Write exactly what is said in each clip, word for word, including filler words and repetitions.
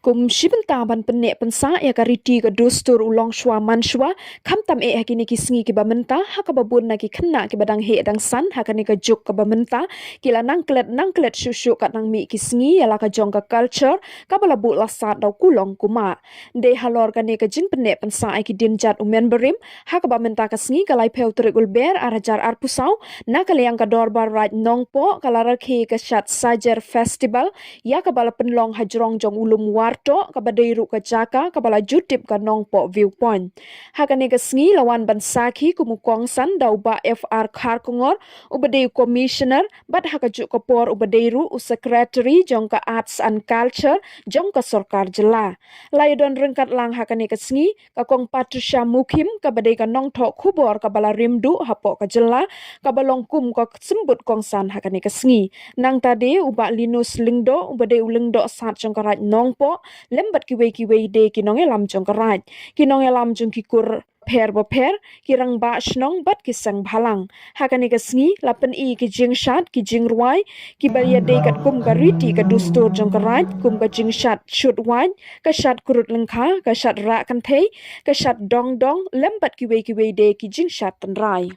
Kum shi bynta ban pynneh pynsah ïa ka riti ka dustur u long shuwa man shuwa, khamtam eh ha kine ki sngi kiba mynta, ha kaba bun na ki khynnah kiba dang heh dang san ha kane ka juk kaba mynta, ki la nang klet nang klet shuh shuh kat nang mih ki sngi ïa la ka jong ka culture kaba la buh la sat da u kulong kumah. Dei halor kane ka jingpynneh pynsah ïa ki dienjat u mynbarim, ha kaba mynta ka sngi ka laiphew tarik u Lber ar hajar arphew saw, na ka liang ka Dorbar Raid Nongpoh ka la rakhe ka Shad Sajer Festival, ïa kaba la pynlong ha jrong jong u lum Wartoh, kaba dei ruh ka jaka kaba la ju tip ka Nongpoh View Point. Ha kane ka sngi la wan ban sakhi kum u kongsan da u Bah F R Kharkongor, uba dei u Commissioner, bad ha kajuh ka por uba dei ruh u Secretary jong ka Arts and Culture jong ka sorkar jylla. La ïadon ryngkat lang ha kane ka sngi ka Kong Patricia Mukhim, kaba dei ka nongthoh khubor kaba la rim duh hapoh ka jylla, kaba long kum ka symbud kongsan ha kane ka sngi. Nangta de u Bah Linus Lyngdoh, uba dei u lyngdoh sad jong ka Raid Nongpoh, lem bad kiwei kiwei de ki nongïalam jong ka Raid, ki nongïalam jong ki kur bapher bapher, ki rangbah shnong bad ki seng bhalang. Ha kane ka sngi la pyni ki jingshad, ki jingrwai, kiba ïadei katkum ka riti ka dustur jong ka Raid, kum ka jingshad shut wait, ka shad krut lyngkha, ka shad rah kynthei, ka shad dong dong, lem bad kiwei kiwei de ki jingshad tynrai.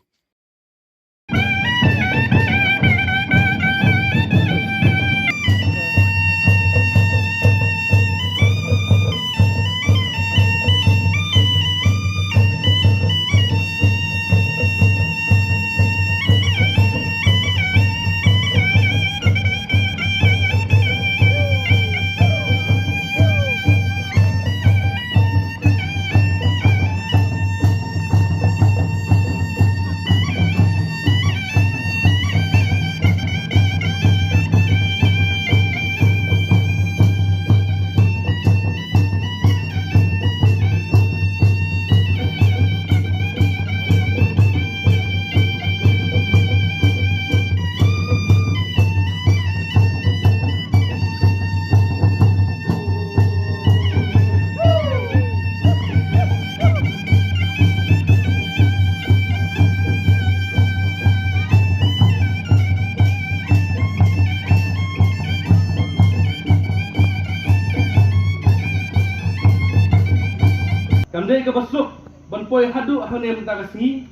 Kam dei kaba suk ban poi haduh hangne mynta ka sngi.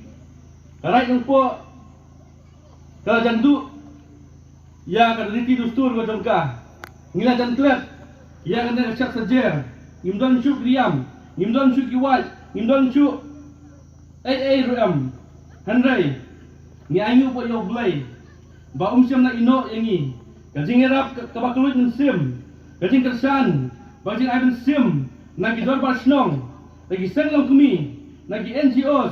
Ka Raid Nongpoh ka la jan duh ïa ka riti dustur ka jong ka. Ngi la jan klet ïa kane ka shad sajer. Ngim don shuh ki riam, ngim don shuh ki wait, ngim don shuh ei ei ruh em. Hynrei ngi ainguh bad ïa U Blei ba um shym la ïehnoh ïa ngi. Ka jingïarap ka, kaba kylluid mynsiem, ka jingkyrshan bad ka jingai mynsiem na ki dorbar shnong, na ki seng longkmie, na ki N G Os,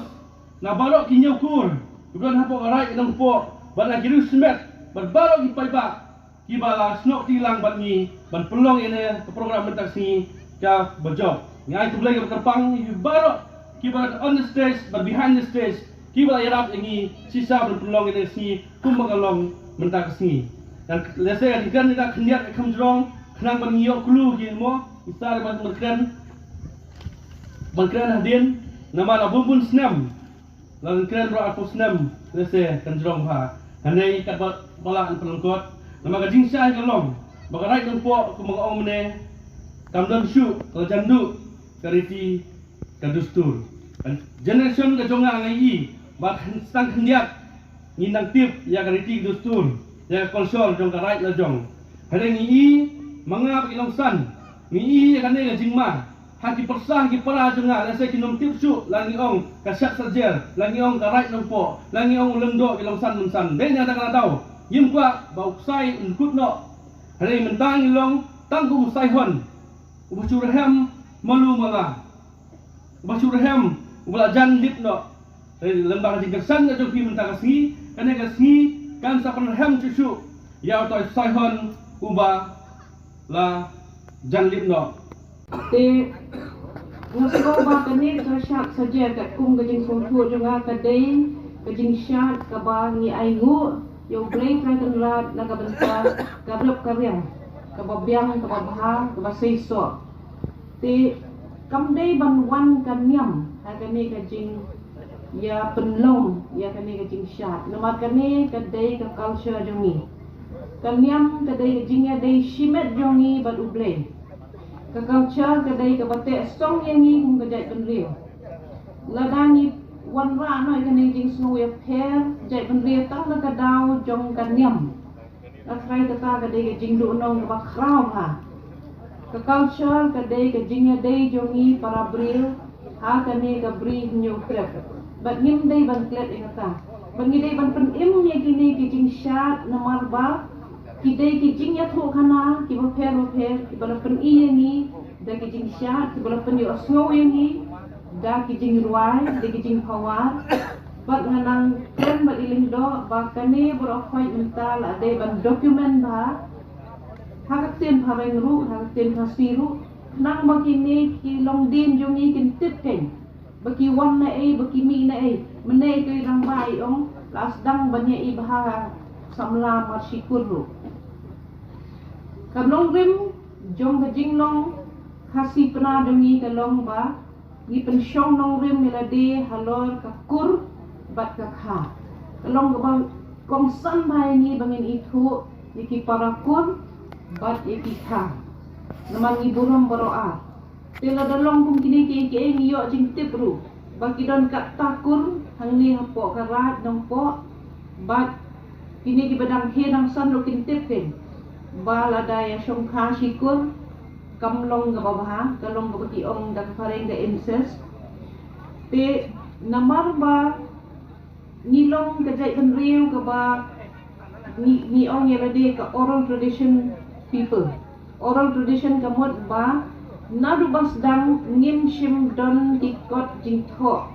na baroh ki hynñiewkur kiba don hapoh ka Raid Nongpoh, bad na ki riewshimet bad baroh ki paidbah kiba la snoh kti lang bad ngi ban pynlong ïa kane ka program mynta ka sngi kaba jop. Ngi ai khublei kaba kyrpang ïa baroh kiba on the stage bad behind the stage kiba la ïarap ïa ngi shisha ban pynlong ïa kane ka sngi kumba ka long mynta ka sngi. Te lehse ngi kren ïa ka khyndiat ka kham jrong khnang ban ngi ïoh clue ki mo, ngi sa ban kren ban kren hadien namar la bun bun snem. La kren baroh arphew snem lehse kan jrong bha. Hynrei katba ba la pynlyngkot namar ka jingshai ka long ba ka Raid Nongpoh kumba nga ong mynne kam don shuh, ka la jan duh ka riti ka dustur. Ka generation ka jong nga nga ïohi ba tang khyndiat ngi nang tip ïa ka riti ka dustur, ïa ka culture jong ka Raid la jong. Hynrei ngi ïohi ma nga bad ki nongsan ngi ïohi ïa kane ka jingma ha ki pyrsa ha ki para jong nga, lehse kin ym tip shuh, la ngi ong ka shad sajer, la ngi ong ka Raid Nongpoh, la ngi ong u Lyngdoh, ki nongsan mynsan. Dei na kata ka daw ngim kwah ba u ksai un kut noh. Hynrei mynta ngi long tang kum u Saihon uba shu rhem malu mala, uba shu rhem, uba la jan lip noh. Hynrei lyngba ka jingkyrshan ka jong phi mynta ka sngi, kane ka sngi kan sa pynrhem shuh shuh ïa uta u Saihon uba la jan lip noh. Te nga sngew ba kane ka shad sajer katkum ka jingsngewthuh jong nga ka dei ka jingshad kaba ngi ainguh ïa U Blei Trai Kynrad na ka bynta ka rep ka riang kaba biang, kaba bha, kaba seisoh. Te kam dei ban wan ka niam ha kane ka jing ïa pynlong ïa kane ka jingshad. Namar kane ka dei ka culture jong ngi. Ka niam ka dei ka jingïadei shimet jong ngi bad U Blei. Ka culture ka dei kaba teh song ïa ngi kum ka jaitbynriew. Lada ngi wanrah noh ïa kane ka jingsngew ïapher jaitbynriew tang na ka daw jong ka niam, nga tharai kata ka dei ka jingduhnong kaba khraw bha. Ka culture ka dei ka jingïadei jong ngi para briew ha kane ka bri Hynñiewtrep. Bad ngim dei ban klet ïa kata. Bad ngi dei ban pynim ïa kine ki jingshad namar ba ki dei ki jingïathuhkhana kiba pher bapher kiba la pyni ïa ngi da ki jingshad, kiba la pynïohsngew ïa ngi da ki jingrwai, da ki jingphawar. Bad nga nang kren bad i lyngdoh ba kane baroh khoit mynta la dei ban document bha ha ka ktien phareng ruh, ha ka ktien Khasi ruh, khnang ba kine ki longdien jong ngi kin tip kein ba ki wan na ei, ba ki mih na ei. Mynne i rangbah i ong la sdang ban ïa i bha samla marshi kur ruh. Ka nongrim jong ka jinglong Khasi Pnar jong ngi ka long ba ngi pynshong nongrim ïa lade halor ka kur bad ka kha. Ka long kaba kongsan bha ïa ngi ba ngin ithuh ïa ki para kur bad ïa ki kha. Namar ngi burom baroh ar. Te lada long kum kine kiei kiei ngi ïoh jingtip ruh ba ki don katta kur hangne hapoh ka Raid Nongpoh. Bad kine kiba dang khie dang san ruh kin tip kein ba lada ïa shongkha shi kur kam long kaba bha, ka long kaba ki ong da ka phareng ka incest. Te namar ba ngi long ka jaitbynriew kaba ngi, ngi ong ïa lade ka oral tradition people. Oral tradition ka mut ba naduh ba sdang ngim shym don ki kot jingthoh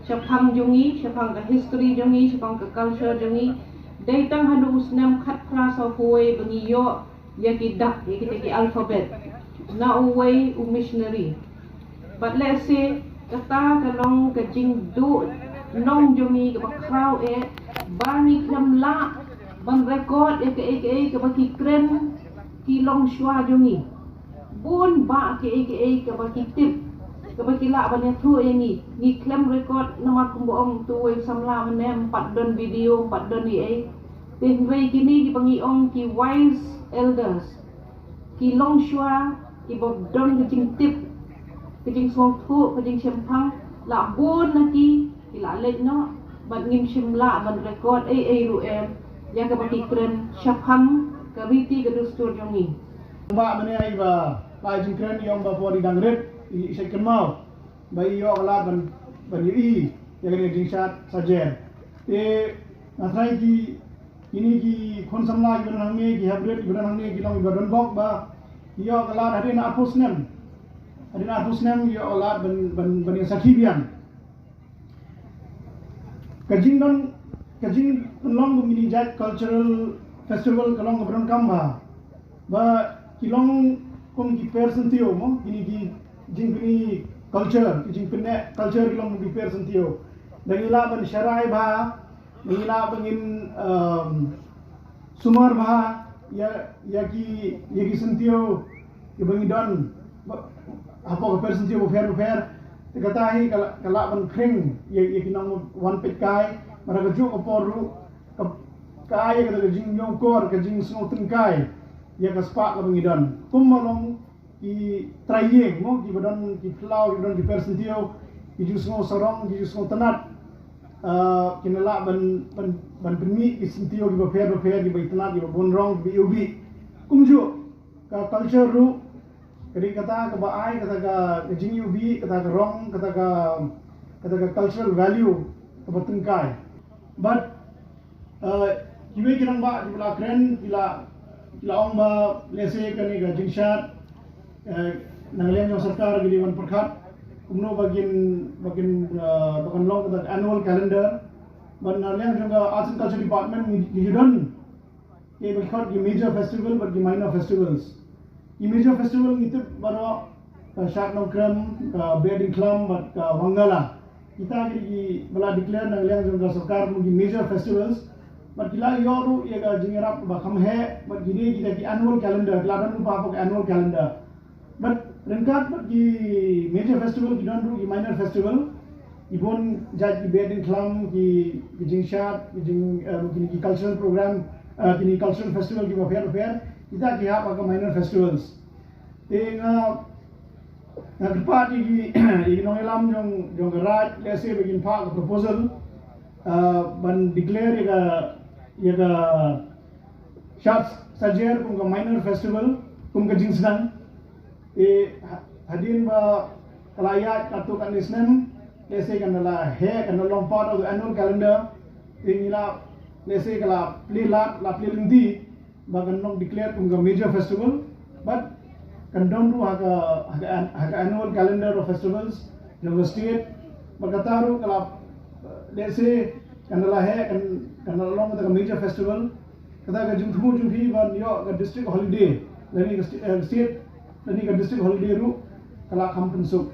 shaphang jong ngi, shaphang ka history jong ngi, shaphang ka culture jong ngi. Dei tang haduh u snem khatphra saw phew wei ba ngi ïoh ïa ki dak, ïa kita ki alphabet na uwei u missionary. Bad lehse kata ka long ka jingduhnong jong ngi kaba khraw eh ba ngi khlem lah ban record ïa kaei kaei kaba ki kren ki longshuwa jong ngi. Bun bah kiei kiei kaba ki tip, kaba ki lah ban ïathuh ïa ngi, ngi khlem record namar kumba ong tu uwei samla mynne, ym pat don video, ym pat don ei ei. Te hynrei kine kiba ngi ong ki wise elders, ki longshuwa kiba don ka jingtip, ka jingsngewthuh, ka jingshemphang, la bun na ki ki la leit noh bad ngim shym lah ban record ei ei ruh em ïa kaba ki kren shaphang ka riti ka dustur jong ngi. Ba mynne ai ba la jingkren ïa ong ba por i dang rit i shet kynmaw ba i ïoh ka lad ban, ban ïohi ïa kane ka jingshad sajen. Te nga tharai ki, kine ki khun samla kiba don hangne, ki heprit kiba don hangne, ki long kiba don bok ba i ïoh ka lad hadien arphew snem, hadien arphew snem i ïoh ka lad ban, ban, ban ïa sakhi biang. Ka jingdon, ka jingpynlong kum kine ki jait cultural festival ka long kaba donkam bha. Ba ki long kum ki per syntiew mo, kine ki jingpyni culture, ki jingpynneh culture ki long kum ki per syntiew. Da ngi lah ban sharai bha, da ngi lah ban ngin, um, sumar bha ïa, ïa ki, ïa ki syntiew kiba ngi don ba, hapoh ka per syntiew bapher bapher. Te kata hi ka la, ka lah ban khring ïa, ïa ki nongwan peitkai. Bad ha kajuh ka por ruh ka, ka ai ïa kata ka jingïohkor, ka jingsngewtyngkai ïa ka spah kaba ngi don. Kumba long ki trai ïing mo, kiba don ki phyllaw, kiba don ki per syntiew, ki ju sngew sarong, ki ju sngew tynnad. Ah, kin lah ban, ban, ban pynmih ki syntiew kiba pher bapher, kiba itynnad, kiba bun rong, kiba iwbih. Kumjuh ka culture ruh ka dei kata kaba ai kata ka, ka jingiwbih, kata ka rong, kata ka, kata ka cultural value kaba tyngkai. Bad, eh, kiwei ki rangbah kiba la kren ki la, ki la ong ba lehse kane ka jingshad, eh, na liang jong sorkar ki dei ban pyrkhat kumno ba kin, ba kin, eh, ba kan long kata ka annual calendar. Bad na liang jong ka Arts and Culture Department ngi, ngi ju don ki ba ki khot ki major festival bad ki minor festivals. Ki major festival ngi tip baroh ka Shad Nongkrem, ka Behdeiñkhlam bad ka Wangala. Kita ki dei kiba la declare na liang jong ka sorkar kum ki major festivals. Bad ki la ïoh ruh ïa ka jingïarap ba kham heh, bad ki dei kita ki annual calendar, ki la don ruh ba ka annual calendar. Bad ryngkat bad ki major festival ki don ruh ki minor festival. Ki bun jait ki beit diengphna, ki ki jingshad, ki jing eh, kine ki cultural program, eh, kine cultural festival kiba pher pher, kita ki hap ha ka minor festivals. Te nga nga kyrpad ïa ki ïa ki nongïalam jong jong ka Raid, lehse ba kin phah ka proposal, eh, ban declare ïa ka ïa ka Shad Sajer kum ka minor festival, kum ka jingsneng. Te ha- hadien ba ka la ïaid katto katne snem, lehse kan da la heh, kan da long part of the annual calendar. Te ngi la, lehse ka la plie lad, la plie lynti ba kan long declare kum ka major festival, but kan don ruh ha ka ha ka, ha ka annual calendar of festivals jong ka state. Ba kata ruh ka la, lehse kan da la heh, kan kan da la long ka major festival. Kata ka jingthmu jong phi ban ïoh ka district holiday lane ka sti- eh, state lane ka district holiday ruh ka la kham pynsuk.